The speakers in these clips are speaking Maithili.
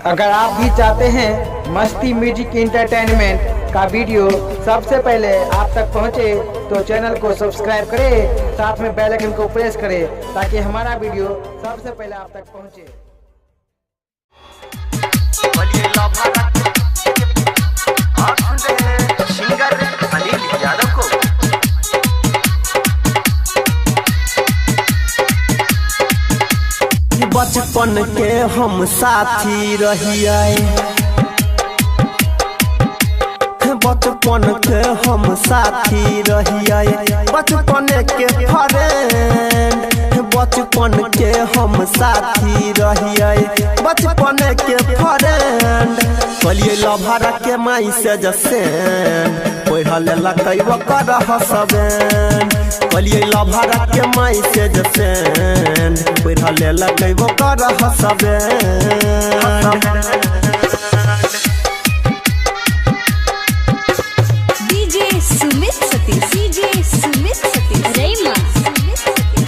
अगर आप भी चाहते हैं मस्ती म्यूजिक इंटरटेनमेंट का वीडियो सबसे पहले आप तक पहुंचे, तो चैनल को सब्सक्राइब करें, साथ में बेल आइकन को प्रेस करें ताकि हमारा वीडियो सबसे पहले आप तक पहुंचे। आप सुन रहे हैं सिंगर अनिल यादव को। बचपन के हम साथी रहिए, बचपन के हम साथी रहिए, बचपन के फ्रेंड, बचपन के हम साथी रहिए, बचपन के फ्रेंड। कहलिए लभरा के माई से जसेन पढ़ल लकै ओकर हसबैंड। कहलिए लभरा के माई से जसेन पढ़ल लकै ओकर husband. DJ Sumit Satish, DJ Sumit Satish, Raima,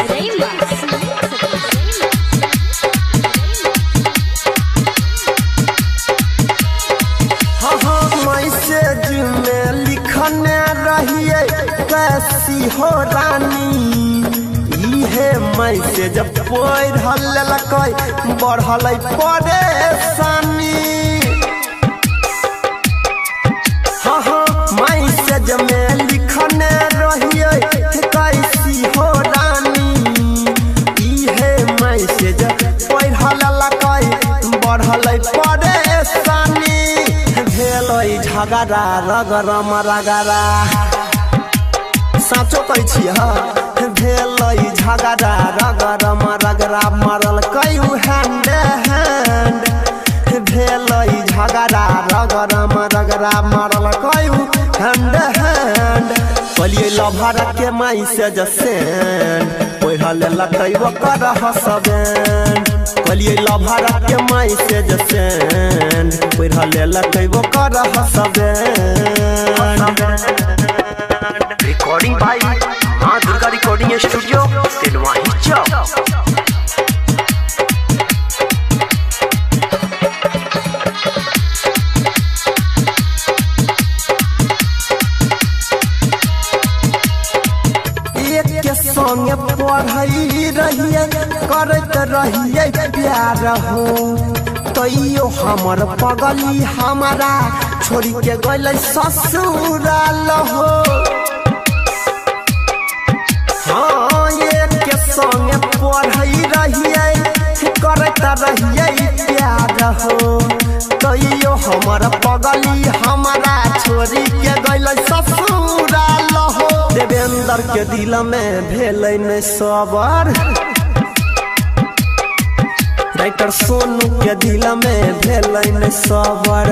Raima, Sumit Satish. हाँ हाँ मैसेज में लिखने रहिए कैसी हो रानी, इहे मैसेज पढ़ लेलकै बढ़ल परेशानी। हाँ हाँ मैसेज में लिखने रहिए कैसी हो रानी, इहे मैसेज पढ़ लेलकै बढ़ल परेशानी। भेलै झगड़ा रगरम रगड़ा, साँचो कहै छी हँ। भेलै झगड़ा रगरम रगड़ा मरल कयू हैंड हैंड। भेलै झगड़ा रगरम रगड़ा मरल कयू हैंड हैंड। कहलिए लभरा के माई से जसेन पढ़ल लकै ओकर हसबैंड। कहलिए लभरा के माई से जसेन पढ़ल लकै ओकर husband. Recording by Maa Durga recording studio Telwahi Chowk. एक के संग पढ़ई रहिए करत रहिए प्यार हो, तैयो हमर पगली हमारा छोड़ के गइल ससुराल हो। हाँ एक के संग पढ़ई रहिए करत रहिए प्यार हो, तैयो हमर पगली हमारा छोड़ के गइल ससुराल हो। देवेंद्र के दिल में भेलै नै सबर, राइटर सोनू के दिल में भेलै नै सबर,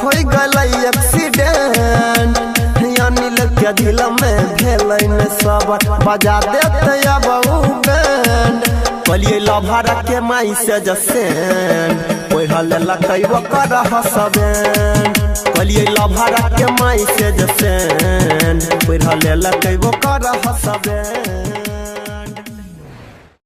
हो गेलै एक्सीडेंट। अनिल के दिल में भेलै नै सबर, बजा देतै अब उ बैंड। कहलिए लभरा के माई से जसेन पढ़ल लकै ओकर हसबैंड। कहलिए लभरा के माई से जसेन पढ़ल लकै ओकर हसबैंड।